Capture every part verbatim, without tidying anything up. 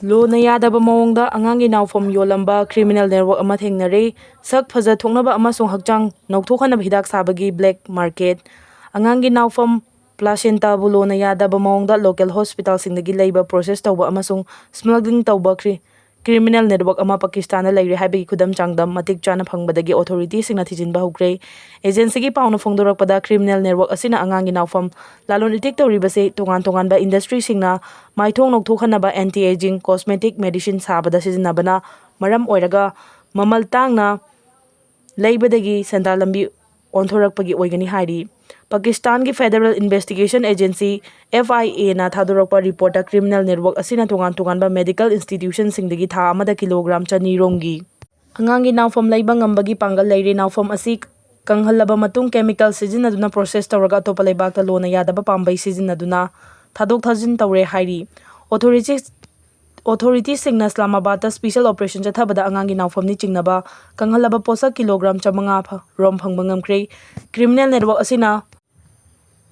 ꯂꯣꯅ ꯌꯥꯗꯕ ꯃꯑꯣꯡꯗ ꯑꯉꯥꯡꯒꯤ ꯅꯥꯎꯐꯝ ꯌꯣꯜꯂꯝꯕ criminal network ꯑꯃ ꯊꯦꯡꯅꯔꯦ꯫ ꯁꯛ ꯐꯖꯊꯣꯛꯅꯕ ꯑꯃꯁꯨꯡ ꯍꯛꯆꯥꯡ ꯅꯧꯊꯣꯛꯍꯟꯅꯕ ꯍꯤꯗꯥꯛ ꯁꯥꯕꯒꯤ black market꯫ ꯑꯉꯥꯡꯒꯤ ꯅꯥꯎꯐꯝ placentabꯨ ꯂꯣꯅ ꯌꯥꯗꯕ ꯃꯑꯣꯡꯗ local hospitalꯁꯤꯡꯗꯒꯤ ꯂꯩꯕ, process ꯇꯧꯕ ꯑꯃꯁꯨꯡ smuggling ꯇꯧꯕ criminal network ꯑꯃ ꯄꯥꯀꯤꯁꯇꯥꯟꯗ ꯂꯩꯔꯦ ꯍꯥꯏꯕꯒꯤ ꯈꯨꯗꯝ ꯆꯥꯡꯗꯝ ꯃꯇꯤꯛ ꯆꯥꯅ ꯐꯪꯕꯗꯒꯤ authorityꯁꯤꯡꯅ ꯊꯤꯖꯤꯟꯕ ꯍꯧꯈ꯭ꯔꯦ꯫ Agencyꯒꯤ ꯄꯥꯎꯅ ꯐꯣꯡꯗꯣꯔꯛꯄꯗ, criminal network ꯑꯁꯤꯅ ꯑꯉꯥꯡꯒꯤ ꯅꯥꯎꯐꯝ ꯂꯂꯣꯟ ꯏꯇꯤꯛ ꯇꯧꯔꯤꯕꯁꯤ ꯇꯣꯉꯥꯟ ꯇꯣꯉꯥꯟꯕ industryꯁꯤꯡꯅ ꯃꯥꯏꯊꯣꯡ ꯅꯧꯊꯣꯛꯍꯟꯅꯕ, anti aging, cosmetic, medicine ꯁꯥꯕꯗ ꯁꯤꯖꯤꯟꯅꯕꯅ ꯃꯔꯝ ꯑꯣꯏꯔꯒ ꯃꯃꯜ ꯇꯥꯡꯅ ꯂꯩꯕꯗꯒꯤ ꯁꯦꯟꯗꯥꯟ ꯂꯝꯕꯤ ꯑꯣꯟꯊꯣꯔꯛꯄꯒꯤ ꯑꯣꯏꯒꯅꯤ ꯍꯥꯏꯔꯤ꯫ ꯄꯥꯀꯤꯁꯇꯥꯟꯒꯤ Federal Investigation Agency, FIAꯅ ꯊꯥꯗꯣꯔꯛꯄ reportꯇ criminal network ꯑꯁꯤꯅ ꯇꯣꯉꯥꯟ ꯇꯣꯉꯥꯟꯕ medical institutionꯁꯤꯡꯗꯒꯤ ꯊꯥ ꯑꯃꯗ kilogram ꯆꯅꯤ ꯔꯣꯝꯒꯤ ꯑꯉꯥꯡꯒꯤ ꯅꯥꯎꯐꯝ ꯂꯩꯕ ꯉꯝꯕꯒꯤ ꯄꯥꯡꯒꯜ ꯂꯩꯔꯦ꯫ ꯅꯥꯎꯐꯝ ꯑꯁꯤ ꯀꯪꯍꯜꯂꯕ ꯃꯇꯨꯡ chemical ꯁꯤꯖꯤꯟꯅꯗꯨꯅ process ꯇꯧꯔꯒ ꯑꯇꯣꯞꯄ ꯂꯩꯕꯥꯛꯇ ꯂꯣꯅ ꯌꯥꯗꯕ ꯄꯥꯝꯕꯩ ꯁꯤꯖꯤꯟꯅꯗꯨꯅ ꯊꯥꯗꯣꯛ ꯊꯥꯖꯤꯟ ꯇꯧꯔꯦ ꯍꯥꯏꯔꯤ꯫ Authorities authoritiesꯁꯤꯡꯅ ꯏꯁꯂꯥꯃꯥꯕꯥꯗꯇ special operation ꯆꯠꯊꯕꯗ ꯑꯉꯥꯡꯒꯤ ꯅꯥꯎꯐꯝꯅꯤ ꯆꯤꯡꯅꯕ ꯀꯪꯍꯜꯂꯕ ꯄꯣꯠꯁꯛ kilogram ꯆꯥꯃꯉꯥ ꯐ- ꯔꯣꯝ ꯐꯪꯕ ꯉꯝꯈ꯭ꯔꯦ꯫ Criminal network ꯑꯁꯤꯅ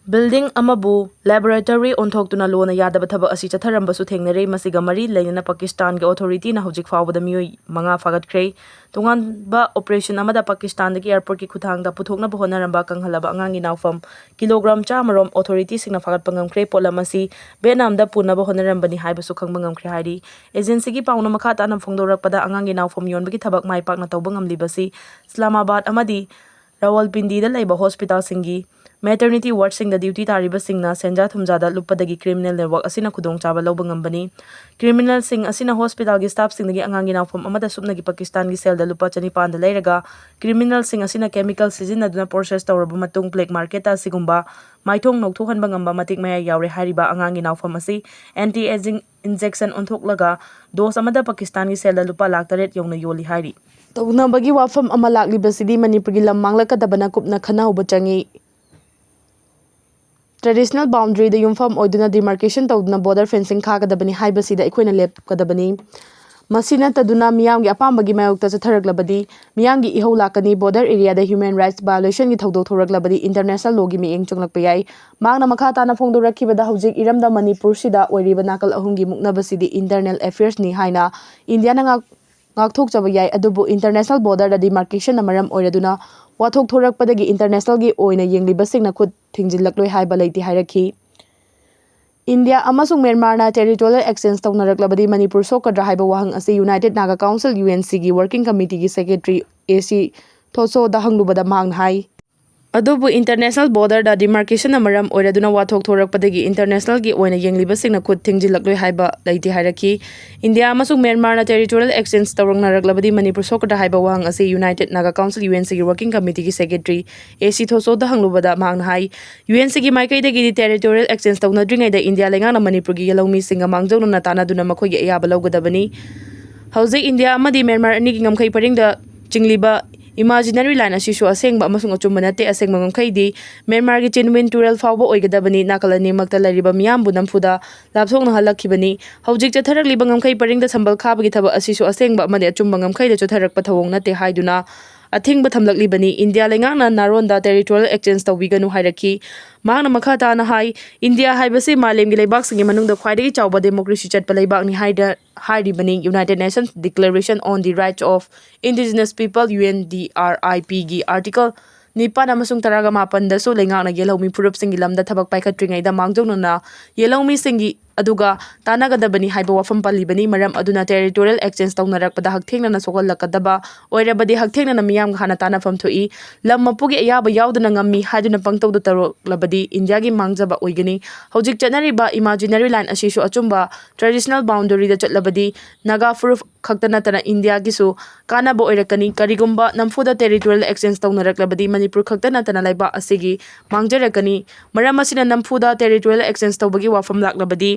building ꯑꯃꯕꯨ laboratory ꯑꯣꯟꯊꯣꯛꯇꯨꯅ ꯂꯣꯅ ꯌꯥꯗꯕ ꯊꯕꯛ ꯑꯁꯤ ꯆꯠꯊꯔꯝꯕꯁꯨ ꯊꯦꯡꯅꯔꯦ꯫ ꯃꯁꯤꯒ ꯃꯔꯤ ꯂꯩꯅꯅ ꯄꯥꯀꯤꯁꯇꯥꯟꯒꯤ authorityꯅ ꯍꯧꯖꯤꯛ ꯐꯥꯎꯕꯗ ꯃꯤꯑꯣꯏ ꯃꯉꯥ ꯐꯥꯒꯠꯈ꯭ꯔꯦ꯫ ꯇꯣꯉꯥꯟꯕ operation ꯑꯃꯗ ꯄꯥꯀꯤꯁꯇꯥꯟꯗꯒꯤ airportꯀꯤ ꯈꯨꯠꯊꯥꯡꯗ ꯄꯨꯊꯣꯛꯅꯕ ꯍꯣꯠꯅꯔꯝꯕ ꯀꯪꯍꯜꯂꯕ ꯑꯉꯥꯡꯒꯤ ꯅꯥꯎꯐꯝ kilogram ꯆꯥꯝꯃ ꯔꯣꯝ authorityꯁꯤꯡꯅ ꯐꯥꯒꯠꯄ ꯉꯝꯈ꯭ꯔꯦ꯫ ꯄꯣꯠꯂꯝ ꯑꯁꯤ ꯚꯤꯌꯦꯠꯅꯥꯝꯗ ꯄꯨꯅꯕ ꯍꯣꯠꯅꯔꯝꯕꯅꯤ ꯍꯥꯏꯕꯁꯨ ꯈꯪꯕ ꯉꯝꯈ꯭ꯔꯦ ꯍꯥꯏꯔꯤ꯫ Agencyꯒꯤ ꯄꯥꯎꯅ ꯃꯈꯥ ꯇꯥꯅ ꯐꯣꯡꯗꯣꯔꯛꯄꯗ, ꯑꯉꯥꯡꯒꯤ ꯅꯥꯎꯐꯝ ꯌꯣꯟꯕꯒꯤ ꯊꯕꯛ ꯃꯥꯏ ꯄꯥꯛꯅ ꯇꯧꯕ ꯉꯝꯂꯤꯕꯁꯤ ꯏꯁꯂꯥꯃꯥꯕꯥꯗ ꯑꯃꯗꯤ ꯔꯥꯋꯜꯄꯤꯟꯗꯤꯗ ꯂꯩꯕ hospitalꯁꯤꯡꯒꯤ maternity wardꯁꯤꯡꯗ duty ꯇꯥꯔꯤꯕꯁꯤꯡꯅ ꯁꯦꯟꯖꯥ ꯊꯨꯝꯖꯥꯗ ꯂꯨꯞꯄꯗꯒꯤ criminal network ꯑꯁꯤꯅ ꯈꯨꯗꯣꯡꯆꯥꯕ ꯂꯧꯕ ꯉꯝꯕꯅꯤ꯫ Criminalꯁꯤꯡ ꯑꯁꯤꯅ hospitalꯒꯤ staffꯁꯤꯡꯗꯒꯤ ꯑꯉꯥꯡꯒꯤ ꯅꯥꯎꯐꯝ ꯑꯃꯗ ꯁꯨꯞꯅꯒꯤ ꯄꯥꯀꯤꯁꯇꯥꯟꯒꯤ ꯁꯦꯜꯗ ꯂꯨꯄꯥ ꯆꯅꯤꯄꯥꯟꯗ ꯂꯩꯔꯒ, criminalꯁꯤꯡ ꯑꯁꯤꯅ chemical ꯁꯤꯖꯤꯟꯅꯗꯨꯅ process ꯇꯧꯔꯕ ꯃꯇꯨꯡ black marketꯇ ꯑꯁꯤꯒꯨꯝꯕ ꯃꯥꯏꯊꯣꯡ ꯅꯧꯊꯣꯛꯍꯟꯕ ꯉꯝꯕ ꯃꯇꯤꯛ ꯃꯌꯥꯏ ꯌꯥꯎꯔꯦ꯫ ꯍꯥꯏꯔꯤꯕ ꯑꯉꯥꯡꯒꯤ ꯅꯥꯎꯐꯝ ꯑꯁꯤ anti aging injection ꯑꯣꯟꯊꯣꯛꯂꯒ dose ꯑꯃꯗ ꯄꯥꯀꯤꯁꯇꯥꯟꯒꯤ ꯁꯦꯜꯗ ꯂꯨꯄꯥ ꯂꯥꯈ ꯇꯔꯦꯠ ꯌꯧꯅ ꯌꯣꯜꯂꯤ ꯍꯥꯏꯔꯤ꯫ ꯇꯧꯅꯕꯒꯤ ꯋꯥꯐꯝ ꯑꯃ ꯂꯥꯛꯂꯤꯕꯁꯤꯗꯤ ꯃꯅꯤꯄꯨꯔꯒꯤ ꯂꯝ ꯃꯥꯡꯂꯛꯀꯗꯕꯅ ꯀꯨꯞꯅ ꯈꯟꯅꯍꯧꯕ ꯆꯪꯏ꯫ Traditional boundaryꯗ ꯌꯨꯝꯐꯝ ꯑꯣꯏꯗꯨꯅ demarcation ꯇꯧꯗꯨꯅ border fencing ꯈꯥꯒꯗꯕꯅꯤ ꯍꯥꯏꯕꯁꯤꯗ ꯑꯩꯈꯣꯏꯅ ꯂꯦꯞꯀꯗꯕꯅꯤ꯫ ꯃꯁꯤ ꯅꯠꯇꯗꯨꯅ ꯃꯤꯌꯥꯝꯒꯤ ꯑꯄꯥꯝꯕꯒꯤ ꯃꯥꯌꯣꯛꯇ ꯆꯠꯊꯔꯛꯂꯕꯗꯤ ꯃꯤꯌꯥꯝꯒꯤ ꯏꯍꯧ ꯂꯥꯛꯀꯅꯤ꯫ Border areaꯗ human rights violationꯒꯤ ꯊꯧꯗꯣꯛ ꯊꯣꯔꯛꯂꯕꯗꯤ international lawꯒꯤ ꯃꯤꯠꯌꯦꯡ ꯆꯪꯂꯛꯄ ꯌꯥꯏ꯫ ꯃꯍꯥꯛꯅ ꯃꯈꯥ ꯇꯥꯅ ꯐꯣꯡꯗꯣꯔꯛꯈꯤꯕꯗ, ꯍꯧꯖꯤꯛ ꯏꯔꯝꯗꯝ ꯃꯅꯤꯄꯨꯔꯁꯤꯗ ꯑꯣꯏꯔꯤꯕ ꯅꯥꯀꯜ ꯑꯍꯨꯝꯒꯤ ꯃꯨꯛꯅꯕꯁꯤꯗꯤ internal affairsꯅꯤ ꯍꯥꯏꯅ ꯏꯟꯗꯤꯌꯥꯅ ꯉꯥꯛ-, ꯉꯥꯛꯊꯣꯛꯆꯕ ꯌꯥꯏ, ꯑꯗꯨꯕꯨ international borderꯗ demarcationꯅ ꯃꯔꯝ ꯑꯣꯏꯔꯗꯨꯅ ꯋꯥꯊꯣꯛ ꯊꯣꯔꯛꯄꯗꯒꯤ internationalꯒꯤ ꯑꯣꯏꯅ ꯌꯦꯡꯂꯤꯕꯁꯤꯡꯅ ꯈꯨꯠ ꯊꯤꯡꯖꯤꯜꯂꯛꯂꯣꯏ ꯍꯥꯏꯕ ꯂꯩꯇꯦ ꯍꯥꯏꯔꯛꯈꯤ꯫ ꯏꯟꯗꯤꯌꯥ ꯑꯃꯁꯨꯡ ꯃ꯭ꯌꯥꯟꯃꯥꯔꯅ territorial exchange ꯇꯧꯅꯔꯛꯂꯕꯗꯤ ꯃꯅꯤꯄꯨꯔ ꯁꯣꯛꯀꯗ꯭ꯔꯥ ꯍꯥꯏꯕ ꯋꯥꯍꯪ ꯑꯁꯤ United Naga Council, UNCꯒꯤ working committeeꯒꯤ secretary AC ꯊꯣꯁꯣꯗ ꯍꯪꯂꯨꯕꯗ ꯃꯍꯥꯛꯅ ꯍꯥꯏ, ꯑꯗꯨꯕꯨ international borderꯗ demarcationꯅ ꯃꯔꯝ ꯑꯣꯏꯔꯗꯨꯅ ꯋꯥꯊꯣꯛ ꯊꯣꯔꯛꯄꯗꯒꯤ internationalꯒꯤ ꯑꯣꯏꯅ ꯌꯦꯡꯂꯤꯕꯁꯤꯡꯅ ꯈꯨꯠ ꯊꯤꯡꯖꯤꯜꯂꯛꯂꯣꯏ ꯍꯥꯏꯕ ꯂꯩꯇꯦ ꯍꯥꯏꯔꯛꯈꯤ꯫ ꯏꯟꯗꯤꯌꯥ ꯑꯃꯁꯨꯡ ꯃ꯭ꯌꯥꯟꯃꯥꯔꯅ territorial exchange ꯇꯧꯔꯛꯅꯔꯛꯂꯕꯗꯤ ꯃꯅꯤꯄꯨꯔ ꯁꯣꯛꯀꯗ꯭ꯔꯥ ꯍꯥꯏꯕ ꯋꯥꯍꯪ ꯑꯁꯤ United Naga Council, UNCꯒꯤ working committeeꯒꯤ secretary AC ꯊꯣꯁꯣꯗ ꯍꯪꯂꯨꯕꯗ ꯃꯍꯥꯛꯅ ꯍꯥꯏ, UNCꯒꯤ ꯃꯥꯏꯀꯩꯗꯒꯤꯗꯤ territorial exchange ꯇꯧꯅꯗ꯭ꯔꯤꯉꯩꯗ ꯏꯟꯗꯤꯌꯥ ꯂꯩꯉꯥꯛꯅ ꯃꯅꯤꯄꯨꯔꯒꯤ ꯌꯦꯜꯍꯧꯃꯤꯁꯤꯡꯒ ꯃꯥꯡꯖꯧꯅꯅ ꯇꯥꯟꯅꯗꯨꯅ ꯃꯈꯣꯏꯒꯤ ꯑꯌꯥꯕ ꯂꯧꯒꯗꯕꯅꯤ꯫ ꯍꯧꯖꯤꯛ ꯏꯟꯗꯤꯌꯥ ꯑꯃꯗꯤ ꯃ꯭ꯌꯥꯟꯃꯥꯔ ꯑꯅꯤꯒꯤ ꯉꯝꯈꯩ ꯄꯔꯤꯡꯗ ꯆꯤꯡꯂꯤꯕ imaginary line ꯑꯁꯤꯁꯨ ꯑꯁꯦꯡꯕ ꯑꯃꯁꯨꯡ ꯑꯆꯨꯝꯕ ꯅꯠꯇꯦ꯫ ꯑꯁꯦꯡꯕ ꯉꯝꯈꯩꯗꯤ ꯃ꯭ꯌꯥꯟꯃꯥꯔꯒꯤ ꯆꯤꯟ ꯋꯤꯟ ꯇꯨꯔꯦꯜ ꯐꯥꯎꯕ ꯑꯣꯏꯒꯗꯕꯅꯤ꯫ ꯅꯥꯀꯜ ꯑꯅꯤꯃꯛꯇ ꯂꯩꯔꯤꯕ ꯃꯤꯌꯥꯝꯕꯨ ꯅꯝꯐꯨꯗ ꯂꯥꯞꯊꯣꯛꯅꯍꯜꯂꯛꯈꯤꯕꯅꯤ꯫ ꯍꯧꯖꯤꯛ ꯆꯠꯊꯔꯛꯂꯤꯕ ꯉꯝꯈꯩ ꯄꯔꯤꯡꯗ ꯁꯝꯕꯜ ꯈꯥꯕꯒꯤ ꯊꯕꯛ ꯑꯁꯤꯁꯨ ꯑꯁꯦꯡꯕ ꯑꯃꯗꯤ ꯑꯆꯨꯝꯕ ꯉꯝꯈꯩꯗ ꯆꯠꯊꯔꯛꯄ ꯊꯧꯑꯣꯡ ꯅꯠꯇꯦ ꯍꯥꯏꯗꯨꯅ ꯑꯊꯤꯡꯕ ꯊꯝꯂꯛꯂꯤꯕꯅꯤ꯫ ꯏꯟꯗꯤꯌꯥ ꯂꯩꯉꯥꯛꯅ ꯅꯥꯔꯣꯟꯗ territorial exchange ꯇꯧꯕꯤꯒꯅꯨ ꯍꯥꯏꯔꯛꯈꯤ꯫ ꯃꯍꯥꯛꯅ ꯃꯈꯥ ꯇꯥꯅ ꯍꯥꯏ, ꯏꯟꯗꯤꯌꯥ ꯍꯥꯏꯕꯁꯤ ꯃꯥꯂꯦꯝꯒꯤ ꯂꯩꯕꯥꯛꯁꯤꯡꯒꯤ ꯃꯅꯨꯡꯗ ꯈ꯭ꯋꯥꯏꯗꯒꯤ ꯆꯥꯎꯕ democracy ꯆꯠꯄ ꯂꯩꯕꯥꯛꯅꯤ ꯍꯥꯏꯗ-, ꯍꯥꯏꯔꯤꯕꯅꯤ꯫ United Nations Declaration on the Rights of Indigenous People, UNDRIPꯒꯤ article ꯅꯤꯄꯥꯟ ꯑꯃꯁꯨꯡ ꯇꯔꯥꯒ ꯃꯥꯄꯟꯗꯁꯨ ꯂꯩꯉꯥꯛꯅ ꯌꯦꯜꯍꯧꯃꯤ ꯐꯨꯔꯨꯞꯁꯤꯡꯒꯤ ꯂꯝꯗ ꯊꯕꯛ ꯄꯥꯏꯈꯠꯇ꯭ꯔꯤꯉꯩꯗ ꯃꯥꯡꯖꯧꯅꯅ ꯌꯦꯜꯍꯧꯃꯤꯁꯤꯡꯒꯤ ꯑꯗꯨꯒ ꯇꯥꯟꯅꯒꯗꯕꯅꯤ ꯍꯥꯏꯕ ꯋꯥꯐꯝ ꯄꯜꯂꯤꯕꯅꯤ꯫ ꯃꯔꯝ ꯑꯗꯨꯅ territorial exchange ꯇꯧꯅꯔꯛꯄꯗ ꯍꯛꯊꯦꯡꯅꯅ ꯁꯣꯛꯍꯜꯂꯛꯀꯗꯕ ꯑꯣꯏꯔꯕꯗꯤ ꯍꯛꯊꯦꯡꯅꯅ ꯃꯤꯌꯥꯝꯒ ꯍꯥꯟꯅ ꯇꯥꯟꯅꯐꯝ ꯊꯣꯛꯏ꯫ ꯂꯝ ꯃꯄꯨꯒꯤ ꯑꯌꯥꯕ ꯌꯥꯎꯗꯅ ꯉꯝꯃꯤ ꯍꯥꯏꯗꯨꯅ ꯄꯪꯇꯧꯗ ꯇꯧꯔꯛꯂꯕꯗꯤ ꯏꯟꯗꯤꯌꯥꯒꯤ ꯃꯥꯡꯖꯕ ꯑꯣꯏꯒꯅꯤ꯫ ꯍꯧꯖꯤꯛ ꯆꯠꯅꯔꯤꯕ imaginary line ꯑꯁꯤꯁꯨ ꯑꯆꯨꯝꯕ traditional boundaryꯗ ꯆꯠꯂꯕꯗꯤ ꯅꯥꯒꯥ ꯐꯨꯔꯨꯞ ꯈꯛꯇ ꯅꯠꯇꯅ ꯏꯟꯗꯤꯌꯥꯒꯤꯁꯨ ꯀꯥꯟꯅꯕ ꯑꯣꯏꯔꯛꯀꯅꯤ꯫ ꯀꯔꯤꯒꯨꯝꯕ ꯅꯝꯐꯨꯗ territorial exchange ꯇꯧꯅꯔꯛꯂꯕꯗꯤ ꯃꯅꯤꯄꯨꯔ ꯈꯛꯇ ꯅꯠꯇꯅ ꯂꯩꯕꯥꯛ ꯑꯁꯤꯒꯤ ꯃꯥꯡꯖꯔꯛꯀꯅꯤ꯫ ꯃꯔꯝ ꯑꯁꯤꯅ ꯅꯝꯐꯨꯗ territorial exchange ꯇꯧꯕꯒꯤ ꯋꯥꯐꯝ ꯂꯥꯛꯂꯕꯗꯤ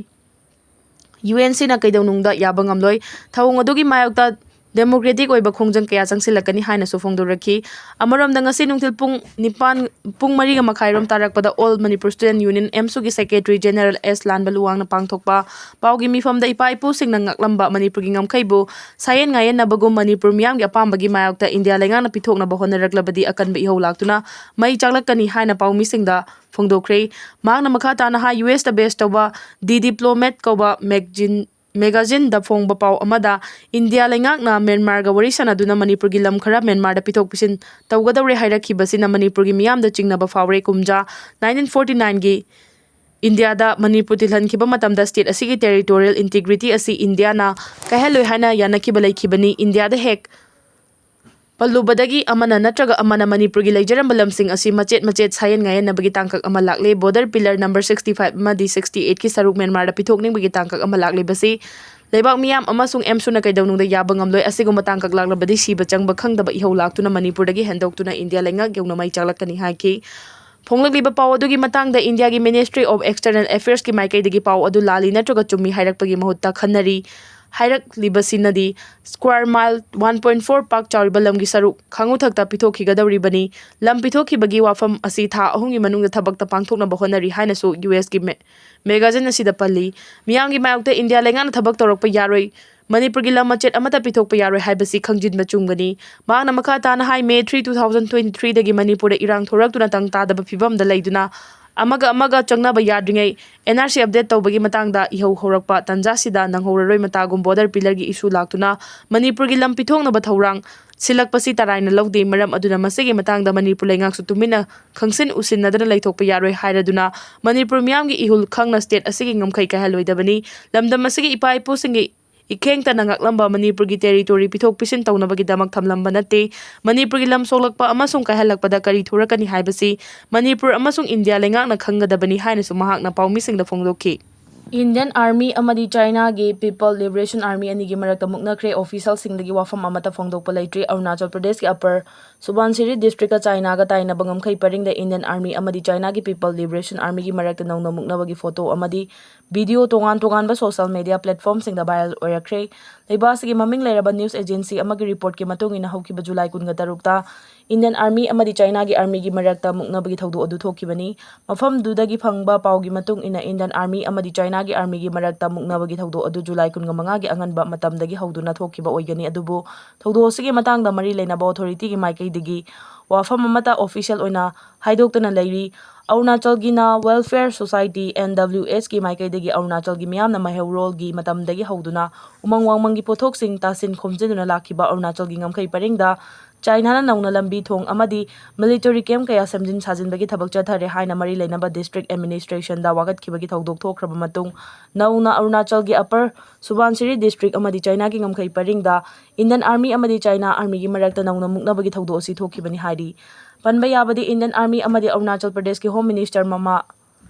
UNCꯅ ꯀꯩꯗꯧꯅꯨꯡꯗ ꯌꯥꯕ ꯉꯝꯂꯣꯏ꯫ ꯊꯧꯑꯣꯡ ꯑꯗꯨꯒꯤ ꯃꯥꯌꯣꯛꯇ democratic ꯑꯣꯏꯕ ꯈꯣꯡꯖꯪ ꯀꯌꯥ ꯆꯪꯁꯤꯜꯂꯛꯀꯅꯤ ꯍꯥꯏꯅꯁꯨ ꯐꯣꯡꯗꯣꯔꯛꯈꯤ꯫ ꯑꯃꯔꯣꯝꯗ, ꯉꯁꯤ ꯅꯨꯡꯊꯤꯜ ꯄꯨꯡ ꯅꯤꯄꯥꯟ, ꯄꯨꯡ ꯃꯔꯤꯒ ꯃꯈꯥꯏꯔꯣꯝ ꯇꯥꯔꯛꯄꯗ All Manipur Student Union, ꯑꯦꯝꯁꯨꯒꯤ Secretary General ꯑꯦꯁ ꯂꯥꯟꯕ ꯂꯨꯋꯥꯡꯅ ꯄꯥꯡꯊꯣꯛꯄ ꯄꯥꯎꯒꯤ ꯃꯤꯐꯝꯗ ꯏꯄꯥ ꯏꯄꯨꯁꯤꯡꯅ ꯉꯥꯛꯂꯝꯕ ꯃꯅꯤꯄꯨꯔꯒꯤ ꯉꯝꯈꯩꯕꯨ ꯁꯥꯌꯦꯟ ꯉꯥꯌꯦꯟꯅꯕꯒꯨꯝ ꯃꯅꯤꯄꯨꯔ ꯃꯤꯌꯥꯝꯒꯤ ꯑꯄꯥꯝꯕꯒꯤ ꯃꯥꯌꯣꯛꯇ ꯏꯟꯗꯤꯌꯥ ꯂꯩꯉꯥꯛꯅ ꯄꯤꯊꯣꯛꯅꯕ ꯍꯣꯠꯅꯔꯛꯂꯕꯗꯤ ꯑꯀꯟꯕ ꯏꯍꯧ ꯂꯥꯛꯇꯨꯅ ꯃꯩ ꯆꯥꯛꯂꯛꯀꯅꯤ ꯍꯥꯏꯅ ꯄꯥꯎꯃꯤꯁꯤꯡꯗ ꯐꯣꯡꯗꯣꯛꯈ꯭ꯔꯦ꯫ ꯃꯍꯥꯛꯅ ꯃꯈꯥ ꯇꯥꯅ ꯍꯥꯏ, ꯌꯨ ꯑꯦꯁꯇ base ꯇꯧꯕ The Diplomat ꯀꯧꯕ magazine, magazine ꯗ ꯐꯣꯡꯕ ꯄꯥꯎ ꯑꯃꯗ ꯏꯟꯗꯤꯌꯥ ꯂꯩꯉꯥꯛꯅ ꯃ꯭ꯌꯥꯟꯃꯥꯔꯒ ꯋꯥꯔꯤ ꯁꯥꯟꯅꯗꯨꯅ ꯃꯅꯤꯄꯨꯔꯒꯤ ꯂꯝ ꯈꯔ ꯃ꯭ꯌꯥꯟꯃꯥꯔꯗ ꯄꯤꯊꯣꯛ ꯄꯤꯁꯤꯟ ꯇꯧꯒꯗꯧꯔꯦ ꯍꯥꯏꯔꯛꯈꯤꯕꯁꯤꯅ ꯃꯅꯤꯄꯨꯔꯒꯤ ꯃꯤꯌꯥꯝꯗ ꯆꯤꯡꯅꯕ ꯐꯥꯎꯔꯦ꯫ ꯀꯨꯝꯖꯥ nineteen forty nine ꯒꯤ ꯏꯟꯗꯤꯌꯥꯗ ꯃꯅꯤꯄꯨꯔ ꯇꯤꯜꯍꯟꯈꯤꯕ ꯃꯇꯝꯗ state ꯑꯁꯤꯒꯤ territorial integrity ꯑꯁꯤ ꯏꯟꯗꯤꯌꯥꯅ ꯀꯥꯏꯍꯜꯂꯣꯏ ꯍꯥꯏꯅ ꯌꯥꯅꯈꯤꯕ ꯂꯩꯈꯤꯕꯅꯤ꯫ ꯏꯟꯗꯤꯌꯥꯗ ꯍꯦꯛ ꯄꯜꯂꯨꯕꯗꯒꯤ ꯑꯃꯅ ꯅꯠꯇ꯭ꯔꯒ ꯑꯃꯅ ꯃꯅꯤꯄꯨꯔꯒꯤ ꯂꯩꯖꯔꯝꯕ ꯂꯝꯁꯤꯡ ꯑꯁꯤ ꯃꯆꯦꯠ ꯃꯆꯦꯠ ꯁꯥꯌꯦꯟ ꯉꯥꯌꯦꯟꯅꯕꯒꯤ ꯇꯥꯡꯀꯛ ꯑꯃ ꯂꯥꯛꯂꯦ꯫ Border Pillar number sixty five ꯑꯃꯗꯤ sixty eight ꯀꯤ ꯁꯔꯨꯛ ꯃ꯭ꯌꯥꯟꯃꯥꯔꯗ ꯄꯤꯊꯣꯛꯅꯤꯡꯕꯒꯤ ꯇꯥꯡꯀꯛ ꯑꯃ ꯂꯥꯛꯂꯤꯕꯁꯤ ꯂꯩꯕꯥꯛ ꯃꯤꯌꯥꯝ ꯑꯃꯁꯨꯡ ꯑꯦꯝꯁꯨꯅ ꯀꯩꯗꯧꯅꯨꯡꯗ ꯌꯥꯕ ꯉꯝꯂꯣꯏ꯫ ꯑꯁꯤꯒꯨꯝꯕ ꯇꯥꯡꯀꯛ ꯂꯥꯛꯂꯕꯗꯤ ꯁꯤꯕ ꯆꯪꯕ ꯈꯪꯗꯕ ꯏꯍꯧ ꯂꯥꯛꯇꯨꯅ ꯃꯅꯤꯄꯨꯔꯗꯒꯤ ꯍꯦꯟꯗꯣꯛꯇꯨꯅ ꯏꯟꯗꯤꯌꯥ ꯂꯩꯉꯥꯛ ꯌꯧꯅ ꯃꯩ ꯆꯥꯛꯂꯛꯀꯅꯤ ꯍꯥꯏꯈꯤ꯫ ꯐꯣꯡꯂꯛꯂꯤꯕ ꯄꯥꯎ ꯑꯗꯨꯒꯤ ꯃꯇꯥꯡꯗ ꯏꯟꯗꯤꯌꯥꯒꯤ Ministry of External Affairs ꯀꯤ ꯃꯥꯏꯀꯩꯗꯒꯤ ꯄꯥꯎ ꯑꯗꯨ ꯂꯥꯜꯂꯤ ꯅꯠꯇ꯭ꯔꯒ ꯆꯨꯝꯃꯤ ꯍꯥꯏꯔꯛꯄꯒꯤ ꯃꯍꯨꯠꯇ ꯈꯟꯅꯔꯤ꯫ ꯍꯥꯏꯔꯛꯂꯤꯕꯁꯤꯅꯗꯤ square mile one point four ꯄꯥꯛ ꯆꯥꯎꯔꯤꯕ ꯂꯝꯒꯤ ꯁꯔꯨꯛ ꯈꯥꯡꯉꯨꯊꯛꯇ ꯄꯤꯊꯣꯛꯈꯤꯒꯗꯧꯔꯤꯕꯅꯤ꯫ ꯂꯝ ꯄꯤꯊꯣꯛꯈꯤꯕꯒꯤ ꯋꯥꯐꯝ ꯑꯁꯤ ꯊꯥ ꯑꯍꯨꯝꯒꯤ ꯃꯅꯨꯡꯗ ꯊꯕꯛꯇ ꯄꯥꯡꯊꯣꯛꯅꯕ ꯍꯣꯠꯅꯔꯤ ꯍꯥꯏꯅꯁꯨ ꯌꯨ ꯑꯦꯁꯀꯤ ꯃꯦ-, magazine ꯑꯁꯤꯗ ꯄꯜꯂꯤ꯫ ꯃꯤꯌꯥꯝꯒꯤ ꯃꯥꯌꯣꯛꯇ ꯏꯟꯗꯤꯌꯥ ꯂꯩꯉꯥꯛꯅ ꯊꯕꯛ ꯇꯧꯔꯛꯄ ꯌꯥꯔꯣꯏ, ꯃꯅꯤꯄꯨꯔꯒꯤ ꯂꯝ ꯃꯆꯦꯠ ꯑꯃꯠꯇ ꯄꯤꯊꯣꯛꯄ ꯌꯥꯔꯣꯏ ꯍꯥꯏꯕꯁꯤ ꯈꯪꯖꯤꯟꯕ ꯆꯨꯝꯒꯅꯤ꯫ ꯃꯍꯥꯛꯅ ꯃꯈꯥ ꯇꯥꯅ ꯍꯥꯏ, May three, two thousand twenty three ꯗꯒꯤ ꯃꯅꯤꯄꯨꯔꯗ ꯏꯔꯥꯡ ꯊꯣꯔꯛꯇꯨꯅ ꯇꯪ ꯇꯥꯗꯕ ꯐꯤꯕꯝꯗ ꯂꯩꯗꯨꯅ ꯑꯃꯒ ꯑꯃꯒ ꯆꯪꯅꯕ ꯌꯥꯗ꯭ꯔꯤꯉꯩ N R C update ꯇꯧꯕꯒꯤ ꯃꯇꯥꯡꯗ ꯏꯍꯧ ꯍꯧꯔꯛꯄ ꯇꯥꯟꯖꯥꯁꯤꯗ ꯅꯪꯍꯧꯔꯔꯣꯏ꯫ ꯃꯇꯥꯒꯨꯝ Border Pillar ꯒꯤ issue ꯂꯥꯛꯇꯨꯅ ꯃꯅꯤꯄꯨꯔꯒꯤ ꯂꯝ ꯄꯤꯊꯣꯛꯅꯕ ꯊꯧꯔꯥꯡ ꯁꯤꯜꯂꯛꯄꯁꯤ ꯇꯔꯥꯏꯅ ꯂꯧꯗꯦ꯫ ꯃꯔꯝ ꯑꯗꯨꯅ ꯃꯁꯤꯒꯤ ꯃꯇꯥꯡꯗ ꯃꯅꯤꯄꯨꯔ ꯂꯩꯉꯥꯛꯁꯨ ꯇꯨꯃꯤꯟꯅ ꯈꯪꯁꯤꯟ ꯎꯁꯤꯟꯅꯗꯅ ꯂꯩꯊꯣꯛꯄ ꯌꯥꯔꯣꯏ ꯍꯥꯏꯔꯗꯨꯅ ꯃꯅꯤꯄꯨꯔ ꯃꯤꯌꯥꯝꯒꯤ ꯏꯍꯨꯜ ꯈꯪꯅ state ꯑꯁꯤꯒꯤ ꯉꯝꯈꯩ ꯀꯥꯏꯍꯜꯂꯣꯏꯗꯕꯅꯤ꯫ ꯂꯝꯗꯝ ꯑꯁꯤꯒꯤ ꯏꯄꯥ ꯏꯄꯨꯁꯤꯡꯒꯤ ꯏꯈꯦꯡꯇꯅ ꯉꯥꯛꯂꯝꯕ ꯃꯅꯤꯄꯨꯔꯒꯤ territory ꯄꯤꯊꯣꯛ ꯄꯤꯁꯤꯟ ꯇꯧꯅꯕꯒꯤꯗꯃꯛ ꯊꯝꯂꯝꯕ ꯅꯠꯇꯦ꯫ ꯃꯅꯤꯄꯨꯔꯒꯤ ꯂꯝ ꯁꯣꯛꯂꯛꯄ ꯑꯃꯁꯨꯡ ꯀꯥꯏꯍꯜꯂꯛꯄꯗ ꯀꯔꯤ ꯊꯣꯔꯛꯀꯅꯤ ꯍꯥꯏꯕꯁꯤ ꯃꯅꯤꯄꯨꯔ ꯑꯃꯁꯨꯡ ꯏꯟꯗꯤꯌꯥ ꯂꯩꯉꯥꯛꯅ ꯈꯪꯒꯗꯕꯅꯤ ꯍꯥꯏꯅꯁꯨ ꯃꯍꯥꯛꯅ ꯄꯥꯎꯃꯤꯁꯤꯡꯗ ꯐꯣꯡꯗꯣꯛꯈꯤ꯫ Indian Army ꯑꯃꯗꯤ Chinaꯒꯤ People Liberation Army ꯑꯅꯤꯒꯤ ꯃꯔꯛꯇ ꯃꯨꯛꯅꯈ꯭ꯔꯦ꯫ Officialꯁꯤꯡꯗꯒꯤ ꯋꯥꯐꯝ ꯑꯃꯠꯇ ꯐꯣꯡꯗꯣꯛꯄ ꯂꯩꯇ꯭ꯔꯤ꯫ ꯑꯔꯨꯅꯥꯆꯜ ꯄ꯭ꯔꯗꯦꯁꯀꯤ Upper ꯁꯨꯕꯥꯟꯁꯤꯔꯤ districtꯀ Chinaꯒ ꯇꯥꯏꯅꯕ ꯉꯝꯈꯩ ꯄꯔꯤꯡꯗ Indian Army ꯑꯃꯗꯤ Chinaꯒꯤ People Liberation Armyꯒꯤ ꯃꯔꯛꯇ ꯅꯧꯅ ꯃꯨꯛꯅꯕꯒꯤ photo ꯑꯃꯗꯤ video ꯇꯣꯉꯥꯟ ꯇꯣꯉꯥꯟꯕ social media platformꯁꯤꯡꯗ viral ꯑꯣꯏꯔꯛꯈ꯭ꯔꯦ꯫ ꯂꯩꯕꯥꯛ ꯑꯁꯤꯒꯤ ꯃꯃꯤꯡ ꯂꯩꯔꯕ news agency ꯑꯃꯒꯤ reportꯀꯤ ꯃꯇꯨꯡ ꯏꯟꯅ, ꯍꯧꯈꯤꯕ July ꯀꯨꯟꯒ ꯇꯔꯨꯛꯇ Indian Army ꯑꯃꯗꯤ Chinaꯒꯤ Armyꯒꯤ ꯃꯔꯛꯇ ꯃꯨꯛꯅꯕꯒꯤ ꯊꯧꯗꯣꯛ ꯑꯗꯨ ꯊꯣꯛꯈꯤꯕꯅꯤ꯫ ꯃꯐꯝꯗꯨꯗꯒꯤ ꯐꯪꯕ ꯄꯥꯎꯒꯤ ꯃꯇꯨꯡ ꯏꯟꯅ, Indian Army ꯑꯃꯗꯤ Chinaꯒꯤ Armyꯒꯤ ꯃꯔꯛꯇ ꯃꯨꯛꯅꯕꯒꯤ ꯊꯧꯗꯣꯛ ꯑꯗꯨ July ꯀꯨꯟꯒ ꯃꯉꯥꯒꯤ ꯑꯉꯟꯕ ꯃꯇꯝꯗꯒꯤ ꯍꯧꯗꯨꯅ ꯊꯣꯛꯈꯤꯕ ꯑꯣꯏꯒꯅꯤ꯫ ꯑꯗꯨꯕꯨ ꯊꯧꯗꯣꯛ ꯑꯁꯤꯒꯤ ꯃꯇꯥꯡꯗ ꯃꯔꯤ ꯂꯩꯅꯕ authorityꯒꯤ ꯃꯥꯏꯀꯩꯗꯒꯤ ꯋꯥꯐꯝ ꯑꯃꯠꯇ official ꯑꯣꯏꯅ ꯍꯥꯏꯗꯣꯛꯇꯅ ꯂꯩꯔꯤ꯫ ꯑꯔꯨꯅꯥꯆꯜꯒꯤꯅ Welfare Society, NWSꯀꯤ ꯃꯥꯏꯀꯩꯗꯒꯤ ꯑꯔꯨꯅꯥꯆꯜꯒꯤ ꯃꯤꯌꯥꯝꯅ ꯃꯩꯍꯧꯔꯣꯜꯒꯤ ꯃꯇꯝꯗꯒꯤ ꯍꯧꯗꯨꯅ ꯎꯃꯪ ꯋꯥꯃꯪꯒꯤ ꯄꯣꯠꯊꯣꯛꯁꯤꯡ ꯇꯥꯁꯤꯟ ꯈꯣꯝꯖꯤꯟꯗꯨꯅ ꯂꯥꯛꯈꯤꯕ ꯑꯔꯨꯅꯥꯆꯜꯒꯤ ꯉꯝꯈꯩ ꯄꯔꯤꯡꯗ Chinaꯅ ꯅꯧꯅ ꯂꯝꯕꯤ ꯊꯣꯡ ꯑꯃꯗꯤ military camp ꯀꯌꯥ ꯁꯦꯝꯖꯤꯟ ꯁꯥꯖꯤꯟꯕꯒꯤ ꯊꯕꯛ ꯆꯠꯊꯔꯦ ꯍꯥꯏꯅ ꯃꯔꯤ ꯂꯩꯅꯕ district administrationꯗ ꯋꯥꯀꯠꯈꯤꯕꯒꯤ ꯊꯧꯗꯣꯛ ꯊꯣꯛꯈ꯭ꯔꯕ ꯃꯇꯨꯡ, ꯅꯧꯅ ꯑꯔꯨꯅꯥꯆꯜꯒꯤ Upper ꯁꯨꯕꯥꯟꯁꯤꯔꯤ district ꯑꯃꯗꯤ Chinaꯒꯤ ꯉꯝꯈꯩ ꯄꯔꯤꯡꯗ Indian Army ꯑꯃꯗꯤ China Armyꯒꯤ ꯃꯔꯛꯇ ꯅꯧꯅ ꯃꯨꯛꯅꯕꯒꯤ ꯊꯧꯗꯣꯛ ꯑꯁꯤ ꯊꯣꯛꯈꯤꯕꯅꯤ ꯍꯥꯏꯔꯤ꯫ ꯄꯟꯕ ꯌꯥꯕꯗꯤ, Indian Army ꯑꯃꯗꯤ ꯑꯔꯨꯅꯥꯆꯜ ꯄ꯭ꯔꯗꯦꯁꯀꯤ Home Minister ꯃꯃꯥ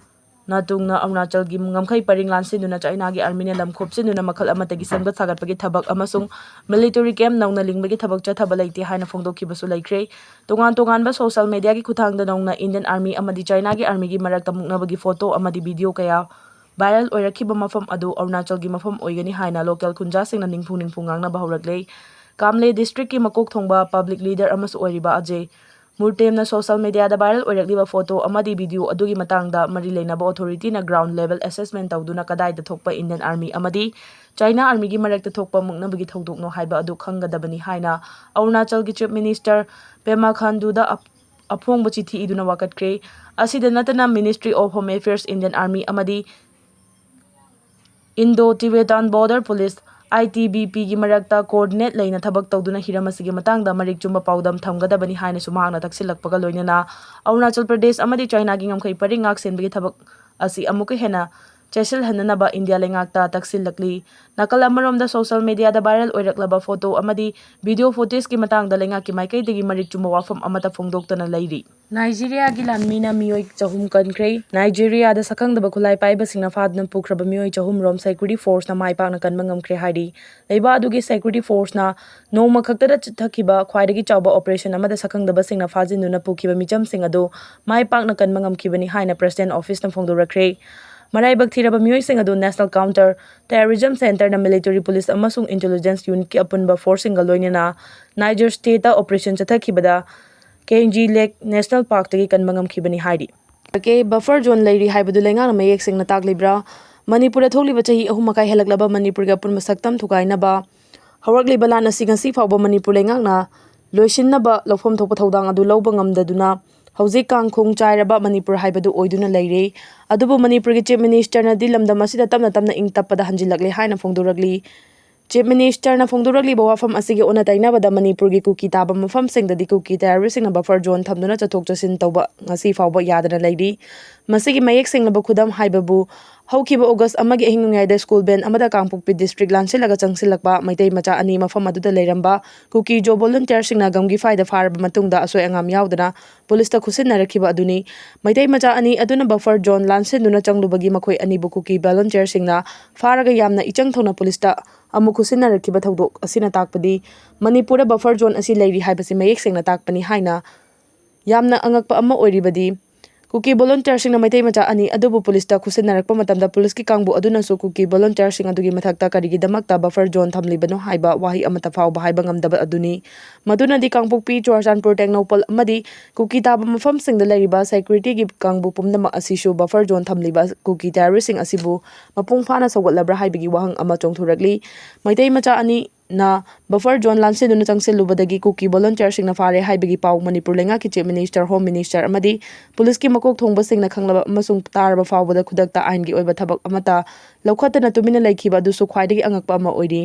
ꯅꯥꯇꯨꯡꯅ ꯑꯔꯨꯅꯥꯆꯜꯒꯤ ꯉꯝꯈꯩ ꯄꯔꯤꯡ ꯂꯥꯟꯁꯤꯟꯗꯨꯅ Chinaꯒꯤ Armyꯅ ꯂꯝ ꯈꯣꯞꯆꯤꯟꯗꯨꯅ ꯃꯈꯜ ꯑꯃꯠꯇꯒꯤ ꯁꯦꯝꯒꯠ ꯁꯥꯒꯠꯄꯒꯤ ꯊꯕꯛ ꯑꯃꯁꯨꯡ military camp ꯅꯧꯅ ꯂꯤꯡꯕꯒꯤ ꯊꯕꯛ ꯆꯠꯊꯕ ꯂꯩꯇꯦ ꯍꯥꯏꯅ ꯐꯣꯡꯗꯣꯛꯈꯤꯕꯁꯨ ꯂꯩꯈ꯭ꯔꯦ꯫ ꯇꯣꯉꯥꯟ ꯇꯣꯉꯥꯟꯕ social mediaꯒꯤ ꯈꯨꯠꯊꯥꯡꯗ ꯅꯧꯅ Indian Army ꯑꯃꯗꯤ Chinaꯒꯤ Armyꯒꯤ ꯃꯔꯛꯇ ꯃꯨꯛꯅꯕꯒꯤ photo ꯑꯃꯗꯤ video ꯀꯌꯥ viral ꯑꯣꯏꯔꯛꯈꯤꯕ ꯃꯐꯝ ꯑꯗꯨ ꯑꯔꯨꯅꯥꯆꯜꯒꯤ ꯃꯐꯝ ꯑꯣꯏꯒꯅꯤ ꯍꯥꯏꯅ local ꯈꯨꯟꯖꯥꯁꯤꯡꯅ ꯅꯤꯡꯐꯨ ꯅꯤꯡꯐꯨ ꯉꯥꯡꯅꯕ ꯍꯧꯔꯛꯂꯦ꯫ ꯀꯥꯝꯂꯦ districtꯀꯤ ꯃꯀꯣꯛ ꯊꯣꯡꯕ public leader ꯑꯃꯁꯨ ꯑꯣꯏꯔꯤꯕ ꯑꯖꯦ ꯃꯨꯔꯇꯦꯝꯅ social mediaꯗ viral ꯑꯣꯏꯔꯛꯂꯤꯕ photo ꯑꯃꯗꯤ video ꯑꯗꯨꯒꯤ ꯃꯇꯥꯡꯗ ꯃꯔꯤ ꯂꯩꯅꯕ authorityꯅ ground level assessment ꯇꯧꯗꯨꯅ ꯀꯗꯥꯏꯗ ꯊꯣꯛꯄ Indian Army ꯑꯃꯗꯤ China Armyꯒꯤ ꯃꯔꯛꯇ ꯊꯣꯛꯄ ꯃꯨꯛꯅꯕꯒꯤ ꯊꯧꯗꯣꯛꯅꯣ ꯍꯥꯏꯕ ꯑꯗꯨ ꯈꯪꯒꯗꯕꯅꯤ ꯍꯥꯏꯅ ꯑꯔꯨꯅꯥꯆꯜꯒꯤ Chief Minister Pema Khanduꯗ ꯑꯞ-, ꯑꯐꯣꯡꯕ ꯆꯤꯊꯤ ꯏꯗꯨꯅ ꯋꯥꯀꯠꯈ꯭ꯔꯦ꯫ ꯑꯁꯤꯗ ꯅꯠꯇꯅ Ministry of Home Affairs, Indian Army ꯑꯃꯗꯤ Indo-Tibetan Border Police, ITBPꯒꯤ ꯃꯔꯛꯇ coordinate ꯂꯩꯅ ꯊꯕꯛ ꯇꯧꯗꯨꯅ ꯍꯤꯔꯝ ꯑꯁꯤꯒꯤ ꯃꯇꯥꯡꯗ ꯃꯔꯤꯛ ꯆꯨꯝꯕ ꯄꯥꯎꯗꯝ ꯊꯝꯒꯗꯕꯅꯤ ꯍꯥꯏꯅꯁꯨ ꯃꯍꯥꯛꯅ ꯇꯛꯁꯤꯜꯂꯛꯄꯒ ꯂꯣꯏꯅꯅ ꯑꯔꯨꯅꯥꯆꯜ ꯄ꯭ꯔꯗꯦꯁ ꯑꯃꯗꯤ Chinaꯒꯤ ꯉꯝꯈꯩ ꯄꯔꯤꯡ ꯉꯥꯛ ꯁꯦꯟꯕꯒꯤ ꯊꯕꯛ ꯑꯁꯤ ꯑꯃꯨꯛꯀ ꯍꯦꯟꯅ ꯆꯦꯠꯁꯤꯜꯍꯟꯅꯅꯕ ꯏꯟꯗꯤꯌꯥ ꯂꯩꯉꯥꯛꯇ ꯇꯛꯁꯤꯜꯂꯛꯂꯤ꯫ ꯅꯥꯀꯜ ꯑꯃꯔꯣꯝꯗ social media ꯗ viral ꯑꯣꯏꯔꯛꯂꯕ photo ꯑꯃꯗꯤ video footage ꯀꯤ ꯃꯇꯥꯡꯗ ꯂꯩꯉꯥꯛꯀꯤ ꯃꯥꯏꯀꯩꯗꯒꯤ ꯃꯔꯤꯛ ꯆꯨꯝꯕ ꯋꯥꯐꯝ ꯑꯃꯠꯇ ꯐꯣꯡꯗꯣꯛꯇꯅ ꯂꯩꯔꯤ꯫ ꯅꯥꯏꯖꯤꯔꯤꯌꯥꯒꯤ ꯂꯥꯟꯃꯤꯅ ꯃꯤꯑꯣꯏ ꯆꯍꯨꯝ ꯀꯟꯈ꯭ꯔꯦ꯫ ꯅꯥꯏꯖꯤꯔꯤꯌꯥ ꯗ ꯁꯛꯈꯪꯗꯕ ꯈꯨꯠꯂꯥꯏ ꯄꯥꯏꯕꯁꯤꯡꯅ ꯐꯥꯗꯨꯅ ꯄꯨꯈ꯭ꯔꯕ ꯃꯤꯑꯣꯏ ꯆꯍꯨꯝ ꯔꯣꯝ security force ꯅ ꯃꯥꯏ ꯄꯥꯛꯅ ꯀꯟꯕ ꯉꯝꯈ꯭ꯔꯦ ꯍꯥꯏꯔꯤ꯫ ꯂꯩꯕꯥꯛ ꯑꯗꯨꯒꯤ security force ꯅ ꯅꯣꯡꯃ ꯈꯛꯇꯗ ꯆꯠꯊꯈꯤꯕ ꯈ꯭ꯋꯥꯏꯗꯒꯤ ꯆꯥꯎꯕ operation ꯑꯃꯗ ꯁꯛꯈꯪꯗꯕꯁꯤꯡꯅ ꯐꯥꯖꯤꯟꯗꯨꯅ ꯄꯨꯈꯤꯕ ꯃꯤꯆꯝꯁꯤꯡ ꯑꯗꯨ ꯃꯥꯏ ꯄꯥꯛꯅ ꯀꯟꯕ ꯉꯝꯈꯤꯕꯅꯤ ꯍꯥꯏꯅ President Office ꯅ ꯐꯣꯡꯗꯣꯔꯛꯈ꯭ꯔꯦ꯫ ꯃꯔꯥꯏꯕꯛ ꯊꯤꯔꯕ ꯃꯤꯑꯣꯏꯁꯤꯡ ꯑꯗꯨ National Counter Terrorism Centre ꯅ military, police ꯑꯃꯁꯨꯡ intelligence unit ꯀꯤ ꯑꯄꯨꯟꯕ force ꯁꯤꯡꯒ ꯂꯣꯏꯅꯅ Niger State ꯇ operation ꯆꯠꯊꯈꯤꯕꯗ Kainji Lake National Park ꯇꯒꯤ ꯀꯟꯕ ꯉꯝꯈꯤꯕꯅꯤ ꯍꯥꯏꯔꯤ꯫ ꯀꯦ buffer zone ꯂꯩꯔꯤ ꯍꯥꯏꯕꯗꯨ ꯂꯩꯉꯥꯛꯅ ꯃꯌꯦꯛ ꯁꯦꯡꯅ ꯇꯥꯛꯂꯤꯕ꯭ꯔꯥ? ꯃꯅꯤꯄꯨꯔꯗ ꯊꯣꯛꯂꯤꯕ ꯆꯍꯤ ꯑꯍꯨꯝ ꯃꯈꯥꯏ ꯍꯦꯜꯂꯛꯂꯕ ꯃꯅꯤꯄꯨꯔꯒꯤ ꯑꯄꯨꯟꯕ ꯁꯛꯇꯝ ꯊꯨꯒꯥꯏꯅꯕ ꯍꯧꯔꯛꯂꯤꯕ ꯂꯥꯟ ꯑꯁꯤ ꯉꯁꯤ ꯐꯥꯎꯕ ꯃꯅꯤꯄꯨꯔ ꯂꯩꯉꯥꯛꯅ ꯂꯣꯏꯁꯤꯟꯅꯕ ꯂꯧꯐꯝ ꯊꯣꯛꯄ ꯊꯧꯗꯥꯡ ꯑꯗꯨ ꯂꯧꯕ ꯉꯝꯗꯗꯨꯅ ꯍꯧꯖꯤꯛ ꯀꯥꯡꯈꯣꯡ ꯆꯥꯏꯔꯕ ꯃꯅꯤꯄꯨꯔ ꯍꯥꯏꯕꯗꯨ ꯑꯣꯏꯗꯨꯅ ꯂꯩꯔꯦ꯫ ꯑꯗꯨꯕꯨ ꯃꯅꯤꯄꯨꯔꯒꯤ Chief Minister ꯅꯗꯤ ꯂꯝꯗꯝ ꯑꯁꯤꯗ ꯇꯞꯅ ꯇꯞꯅ ꯏꯪ ꯇꯞꯄꯗ ꯍꯟꯖꯤꯜꯂꯛꯂꯦ ꯍꯥꯏꯅ ꯐꯣꯡꯗꯣꯔꯛꯂꯤ꯫ Chief Minister ꯅ ꯐꯣꯡꯗꯣꯔꯛꯂꯤꯕ ꯋꯥꯐꯝ ꯑꯁꯤꯒꯤ ꯑꯣꯟꯅ ꯇꯩꯅꯕꯗ ꯃꯅꯤꯄꯨꯔꯒꯤ ꯀꯨꯀꯤ ꯇꯥꯕ ꯃꯐꯝꯁꯤꯡꯗꯗꯤ ꯀꯨꯀꯤ terrorist ꯁꯤꯡꯅ buffer zone ꯊꯝꯗꯨꯅ ꯆꯠꯊꯣꯛ ꯆꯠꯁꯤꯟ ꯇꯧꯕ ꯉꯁꯤ ꯐꯥꯎꯕ ꯌꯥꯗꯅ ꯂꯩꯔꯤ꯫ ꯃꯁꯤꯒꯤ ꯃꯌꯦꯛ ꯁꯦꯡꯂꯕ ꯈꯨꯗꯝ ꯍꯥꯏꯕꯕꯨ ꯍꯧꯈꯤꯕ August ꯑꯃꯒꯤ ꯑꯍꯤꯡ ꯅꯣꯡꯌꯥꯏꯗ school van ꯑꯃꯗ ꯀꯥꯡꯄꯣꯛꯄꯤ district ꯂꯥꯟꯁꯤꯜꯂꯒ ꯆꯪꯁꯤꯜꯂꯛꯄ ꯃꯩꯇꯩ ꯃꯆꯥ ꯑꯅꯤ ꯃꯐꯝ ꯑꯗꯨꯗ ꯂꯩꯔꯝꯕ ꯀꯨꯀꯤ ꯖꯣ volunteer ꯁꯤꯡꯅ ꯒꯝꯒꯤꯐꯥꯏꯗ ꯐꯥꯔꯕ ꯃꯇꯨꯡꯗ ꯑꯁꯣꯏ ꯑꯉꯥꯝ ꯌꯥꯎꯗꯅ ꯄꯨꯂꯤꯁꯇ ꯈꯨꯠꯁꯤꯟꯅꯔꯛꯈꯤꯕ ꯑꯗꯨꯅꯤ꯫ ꯃꯩꯇꯩ ꯃꯆꯥ ꯑꯅꯤ ꯑꯗꯨꯅ buffer zone ꯂꯥꯟꯁꯤꯟꯗꯨꯅ ꯆꯪꯂꯨꯕꯒꯤ ꯃꯈꯣꯏ ꯑꯅꯤꯕꯨ ꯀꯨꯀꯤ volunteer ꯁꯤꯡꯅ ꯐꯥꯔꯒ ꯌꯥꯝꯅ ꯏꯆꯪ ꯊꯧꯅ ꯄꯨꯂꯤꯁꯇ ꯑꯃꯨꯛ ꯈꯨꯠꯁꯤꯟꯅꯔꯛꯈꯤꯕ ꯊꯧꯗꯣꯛ ꯑꯁꯤꯅ ꯇꯥꯛꯄꯗꯤ ꯃꯅꯤꯄꯨꯔꯗ buffer zone ꯑꯁꯤ ꯂꯩꯔꯤ ꯍꯥꯏꯕꯁꯤ ꯃꯌꯦꯛ ꯁꯦꯡꯅ ꯇꯥꯛꯄꯅꯤ ꯍꯥꯏꯅ ꯌꯥꯝꯅ ꯑꯉꯛꯄ ꯑꯃ ꯑꯣꯏꯔꯤꯕꯗꯤ ꯀꯨꯀꯤ volunteer ꯁꯤꯡꯅ ꯃꯩꯇꯩ ꯃꯆꯥ ꯑꯅꯤ ꯑꯗꯨꯕꯨ ꯄꯨꯂꯤꯁꯇ ꯈꯨꯠꯁꯤꯟꯅꯔꯛꯄ ꯃꯇꯝꯗ ꯄꯨꯂꯤꯁꯀꯤ ꯀꯥꯡꯕꯨ ꯑꯗꯨꯅꯁꯨ ꯀꯨꯀꯤ volunteer ꯁꯤꯡ ꯑꯗꯨꯒꯤ ꯃꯊꯛꯇ ꯀꯔꯤꯒꯤꯗꯃꯛꯇ buffer zone ꯊꯝꯂꯤꯕꯅꯣ ꯍꯥꯏꯕ ꯋꯥꯍꯩ ꯑꯃꯠꯇ ꯐꯥꯎꯕ ꯍꯥꯏꯕ ꯉꯝꯗꯕ ꯑꯗꯨꯅꯤ꯫ ꯃꯗꯨꯅꯗꯤ ꯀꯥꯡꯄꯣꯛꯄꯤ, ꯆꯨꯔꯆꯥꯟꯄꯨꯔ, ꯇꯦꯡꯅꯧꯄꯜ ꯑꯃꯗꯤ ꯀꯨꯀꯤ ꯇꯥꯕ ꯃꯐꯝꯁꯤꯡꯗ ꯂꯩꯔꯤꯕ security ꯒꯤ ꯀꯥꯡꯕꯨ ꯄꯨꯝꯅꯃꯛ ꯑꯁꯤꯁꯨ buffer zone ꯊꯝꯂꯤꯕ ꯀꯨꯀꯤ terrorist ꯁꯤꯡ ꯑꯁꯤꯕꯨ ꯃꯄꯨꯡ ꯐꯥꯅ ꯁꯧꯒꯠꯂꯕ꯭ꯔꯥ ꯍꯥꯏꯕꯒꯤ ꯋꯥꯍꯪ ꯑꯃ ꯆꯣꯡꯊꯣꯔꯛꯂꯤ꯫ ꯃꯩꯇꯩ ꯃꯆꯥ ꯑꯅꯤ ꯅ buffer zone ꯂꯥꯟꯁꯤꯟꯗꯨꯅ ꯆꯪꯁꯤꯜꯂꯨꯕꯗꯒꯤ ꯀꯨꯀꯤ volunteer ꯁꯤꯡꯅ ꯐꯥꯔꯦ ꯍꯥꯏꯕꯒꯤ ꯄꯥꯎ ꯃꯅꯤꯄꯨꯔ ꯂꯩꯉꯥꯛꯀꯤ Chief Minister, Home Minister ꯑꯃꯗꯤ ꯄꯨꯂꯤꯁꯀꯤ ꯃꯀꯣꯛ ꯊꯣꯡꯕꯁꯤꯡꯅ ꯈꯪꯂꯕ ꯑꯃꯁꯨꯡ ꯇꯥꯔꯕ ꯐꯥꯎꯕꯗ ꯈꯨꯗꯛꯇ ꯑꯥꯏꯟꯒꯤ ꯑꯣꯏꯕ ꯊꯕꯛ ꯑꯃꯠꯇ ꯂꯧꯈꯠꯇꯅ ꯇꯨꯃꯤꯟꯅ ꯂꯩꯈꯤꯕ ꯑꯗꯨꯁꯨ ꯈ꯭ꯋꯥꯏꯗꯒꯤ ꯑꯉꯛꯄ ꯑꯃ ꯑꯣꯏꯔꯤ꯫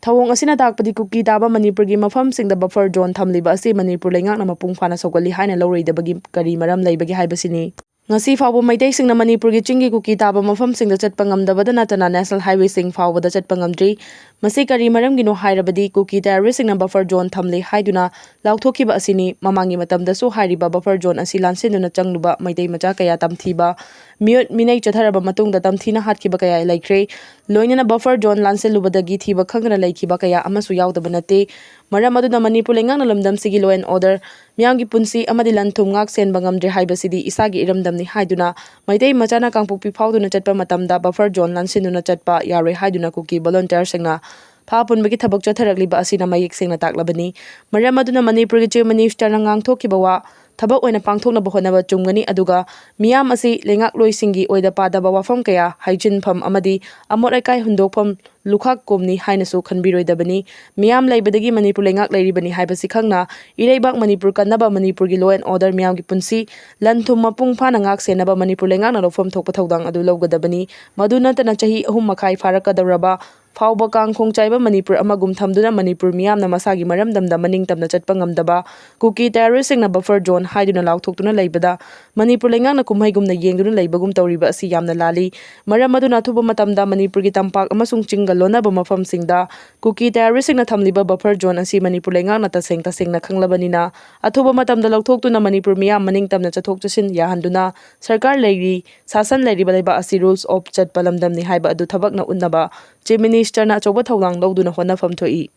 ꯊꯧꯑꯣꯡ ꯑꯁꯤꯅ ꯇꯥꯛꯄꯗꯤ ꯀꯨꯀꯤ ꯇꯥꯕ ꯃꯅꯤꯄꯨꯔꯒꯤ ꯃꯐꯝꯁꯤꯡꯗ buffer zone ꯊꯝꯂꯤꯕ ꯑꯁꯤ ꯃꯅꯤꯄꯨꯔ ꯂꯩꯉꯥꯛꯅ ꯃꯄꯨꯡ ꯐꯥꯅ ꯁꯧꯒꯠꯂꯤ ꯍꯥꯏꯅ ꯂꯧꯔꯣꯏꯗꯕꯒꯤ ꯀꯔꯤ ꯃꯔꯝ ꯂꯩꯕꯒꯦ ꯍꯥꯏꯕꯁꯤꯅꯤ꯫ ꯉꯁꯤ ꯐꯥꯎꯕ ꯃꯩꯇꯩꯁꯤꯡꯅ ꯃꯅꯤꯄꯨꯔꯒꯤ ꯆꯤꯡꯒꯤ ꯀꯨꯀꯤ ꯇꯥꯕ ꯃꯐꯝꯁꯤꯡꯗ ꯆꯠꯄ ꯉꯝꯗꯕꯗ ꯅꯠꯇꯅ ꯅꯦꯁꯅꯦꯜ ꯍꯥꯏꯋꯦꯁꯤꯡ ꯐꯥꯎꯕꯗ ꯆꯠꯄ ꯉꯝꯗ꯭ꯔꯤ꯫ ꯃꯁꯤ ꯀꯔꯤ ꯃꯔꯝꯒꯤꯅꯣ ꯍꯥꯏꯔꯕꯗꯤ ꯀꯨꯀꯤ ꯇꯦꯔꯣꯔꯤꯁꯁꯤꯡꯅ ꯕꯐꯔ ꯖꯣꯟ ꯊꯝꯂꯤ ꯍꯥꯏꯗꯨꯅ ꯂꯥꯎꯊꯣꯛꯈꯤꯕ ꯑꯁꯤꯅꯤ꯫ ꯃꯃꯥꯡꯒꯤ ꯃꯇꯝꯗꯁꯨ ꯍꯥꯏꯔꯤꯕ ꯕꯐꯔ ꯖꯣꯟ ꯑꯁꯤ ꯂꯥꯟꯁꯤꯟꯗꯨꯅ ꯆꯪꯂꯨꯕ ꯃꯩꯇꯩ ꯃꯆꯥ ꯀꯌꯥ ꯇꯝꯊꯤꯕ, ꯃꯤꯑꯣꯠ ꯃꯤꯅꯩ ꯆꯠꯊꯔꯕ ꯃꯇꯨꯡꯗ ꯇꯝꯊꯤꯅ ꯍꯥꯠꯈꯤꯕ ꯀꯌꯥ ꯂꯩꯈ꯭ꯔꯦ꯫ ꯂꯣꯏꯅꯅ ꯕꯐꯔ ꯖꯣꯟ ꯂꯥꯟꯁꯤꯜꯂꯨꯕꯗꯒꯤ ꯊꯤꯕ ꯈꯪꯗꯅ ꯂꯩꯈꯤꯕ ꯀꯌꯥ ꯑꯃꯁꯨ ꯌꯥꯎꯗꯕ ꯅꯠꯇꯦ꯫ ꯃꯔꯝ ꯑꯗꯨꯅ ꯃꯅꯤꯄꯨꯔ ꯂꯩꯉꯥꯛꯅ ꯂꯝꯗꯝꯁꯤꯒꯤ law and order, ꯃꯤꯌꯥꯝꯒꯤ ꯄꯨꯟꯁꯤ ꯑꯃꯗꯤ ꯂꯟ ꯊꯨꯝ ꯉꯥꯛ ꯁꯦꯟꯕ ꯉꯝꯗ꯭ꯔꯦ ꯍꯥꯏꯕꯁꯤꯗꯤ ꯏꯁꯥꯒꯤ ꯏꯔꯝꯗꯝꯅꯤ ꯍꯥꯏꯗꯨꯅ ꯃꯩꯇꯩ ꯃꯆꯥꯅ ꯀꯥꯡꯄꯣꯛꯄꯤ ꯐꯥꯎꯗꯨꯅ ꯆꯠꯄ ꯃꯇꯝꯗ ꯕꯐꯔ ꯖꯣꯟ ꯂꯥꯟꯁꯤꯟꯗꯨꯅ ꯆꯠꯄ ꯌꯥꯔꯣꯏ ꯍꯥꯏꯗꯨꯅ ꯀꯨꯀꯤ ꯚꯣꯂꯨꯟꯇꯤꯌꯔꯁꯤꯡꯅ ꯐꯥ ꯄꯨꯟꯕꯒꯤ ꯊꯕꯛ ꯆꯠꯊꯔꯛꯂꯤꯕ ꯑꯁꯤꯅ ꯃꯌꯦꯛ ꯁꯦꯡꯅ ꯇꯥꯛꯂꯕꯅꯤ꯫ ꯃꯔꯝ ꯑꯗꯨꯅ ꯃꯅꯤꯄꯨꯔꯒꯤ Chief Ministerꯅ ꯉꯥꯡꯊꯣꯛꯈꯤꯕ ꯋꯥ ꯊꯕꯛ ꯑꯣꯏꯅ ꯄꯥꯡꯊꯣꯛꯅꯕ ꯍꯣꯠꯅꯕ ꯆꯨꯝꯒꯅꯤ, ꯑꯗꯨꯒ ꯃꯤꯌꯥꯝ ꯑꯁꯤ ꯂꯩꯉꯥꯛꯂꯣꯏꯁꯤꯡꯒꯤ ꯑꯣꯏꯗ ꯄꯥꯗꯕ ꯋꯥꯐꯝ ꯀꯌꯥ ꯍꯥꯏꯖꯤꯟꯐꯝ ꯑꯃꯗꯤ ꯑꯃꯣꯠ ꯑꯀꯥꯏ ꯍꯨꯟꯗꯣꯛꯐꯝ ꯂꯨꯈꯥꯛ ꯀꯣꯝꯅꯤ ꯍꯥꯏꯅꯁꯨ ꯈꯟꯕꯤꯔꯣꯏꯗꯕꯅꯤ꯫ ꯃꯤꯌꯥꯝ ꯂꯩꯕꯗꯒꯤ ꯃꯅꯤꯄꯨꯔ ꯂꯩꯉꯥꯛ ꯂꯩꯔꯤꯕꯅꯤ ꯍꯥꯏꯕꯁꯤ ꯈꯪꯅ ꯏꯔꯩꯕꯥꯛ ꯃꯅꯤꯄꯨꯔ ꯀꯟꯅꯕ, ꯃꯅꯤꯄꯨꯔꯒꯤ law and order, ꯃꯤꯌꯥꯝꯒꯤ ꯄꯨꯟꯁꯤ, ꯂꯟ ꯊꯨꯝ ꯃꯄꯨꯡ ꯐꯥꯅ ꯉꯥꯛ ꯁꯦꯟꯅꯕ ꯃꯅꯤꯄꯨꯔ ꯂꯩꯉꯥꯛꯅ ꯂꯧꯐꯝ ꯊꯣꯛꯄ ꯊꯧꯗꯥꯡ ꯑꯗꯨ ꯂꯧꯒꯗꯕꯅꯤ꯫ ꯃꯗꯨ ꯅꯠꯇꯅ ꯆꯍꯤ ꯑꯍꯨꯝ ꯃꯈꯥꯏ ꯐꯥꯔꯛꯀꯗꯧꯔꯕ ꯐꯥꯎꯕ ꯀꯥꯡꯈꯣꯡ ꯆꯥꯏꯕ ꯃꯅꯤꯄꯨꯔ ꯑꯃꯒꯨꯝ ꯊꯝꯗꯨꯅ ꯃꯅꯤꯄꯨꯔ ꯃꯤꯌꯥꯝꯅ ꯃꯁꯥꯒꯤ ꯃꯔꯝꯗꯝꯗ ꯃꯅꯤꯡ ꯇꯝꯅ ꯆꯠꯄ ꯉꯝꯗꯕ ꯀꯨꯀꯤ ꯇꯦꯔꯣꯔꯤꯁꯁꯤꯡꯅ ꯕꯐꯔ ꯖꯣꯟ ꯍꯥꯏꯗꯨꯅ ꯂꯥꯎꯊꯣꯛꯇꯨꯅ ꯂꯩꯕꯗ ꯃꯅꯤꯄꯨꯔ ꯂꯩꯉꯥꯛꯅ ꯀꯨꯝꯍꯩꯒꯨꯝꯅ ꯌꯦꯡꯗꯨꯅ ꯂꯩꯕꯒꯨꯝ ꯇꯧꯔꯤꯕ ꯑꯁꯤ ꯌꯥꯝꯅ ꯂꯥꯜꯂꯤ꯫ ꯃꯔꯝ ꯑꯗꯨꯅ ꯑꯊꯨꯕ ꯃꯇꯝꯗ ꯃꯅꯤꯄꯨꯔꯒꯤ ꯇꯝꯄꯥꯛ ꯑꯃꯁꯨꯡ ꯆꯤꯡꯒ ꯂꯣꯟꯅꯕ ꯃꯐꯝꯁꯤꯡꯗ ꯀꯨꯀꯤ ꯇꯦꯔꯣꯔꯤꯁꯁꯤꯡꯅ ꯊꯝꯂꯤꯕ ꯕꯐꯔ ꯖꯣꯟ ꯑꯁꯤ ꯃꯅꯤꯄꯨꯔ ꯂꯩꯉꯥꯛꯅ ꯇꯁꯦꯡ ꯇꯁꯦꯡꯅ ꯈꯪꯂꯕꯅꯤꯅ ꯑꯊꯨꯕ ꯃꯇꯝꯗ ꯂꯧꯊꯣꯛꯇꯨꯅ ꯃꯅꯤꯄꯨꯔ ꯃꯤꯌꯥꯝ ꯃꯅꯤꯡ ꯇꯝꯅ ꯆꯠꯊꯣꯛ ꯆꯠꯁꯤꯟ ꯌꯥꯍꯟꯗꯨꯅ ꯁꯔꯀꯥꯔ ꯂꯩꯔꯤ, ꯁꯥꯁꯟ ꯂꯩꯔꯤꯕ ꯂꯩꯕꯥꯛ ꯑꯁꯤ rules of ꯆꯠꯄ ꯂꯝꯗꯝꯅꯤ ꯍꯥꯏꯕ ꯑꯗꯨ ꯊꯕꯛꯅ ꯎꯠꯅꯕ Chief Ministerꯅ ꯑꯆꯧꯕ ꯊꯧꯗꯥꯡ ꯂꯧꯗꯨꯅ ꯍꯣꯠꯅꯐꯝ ꯊꯣꯛꯏ꯫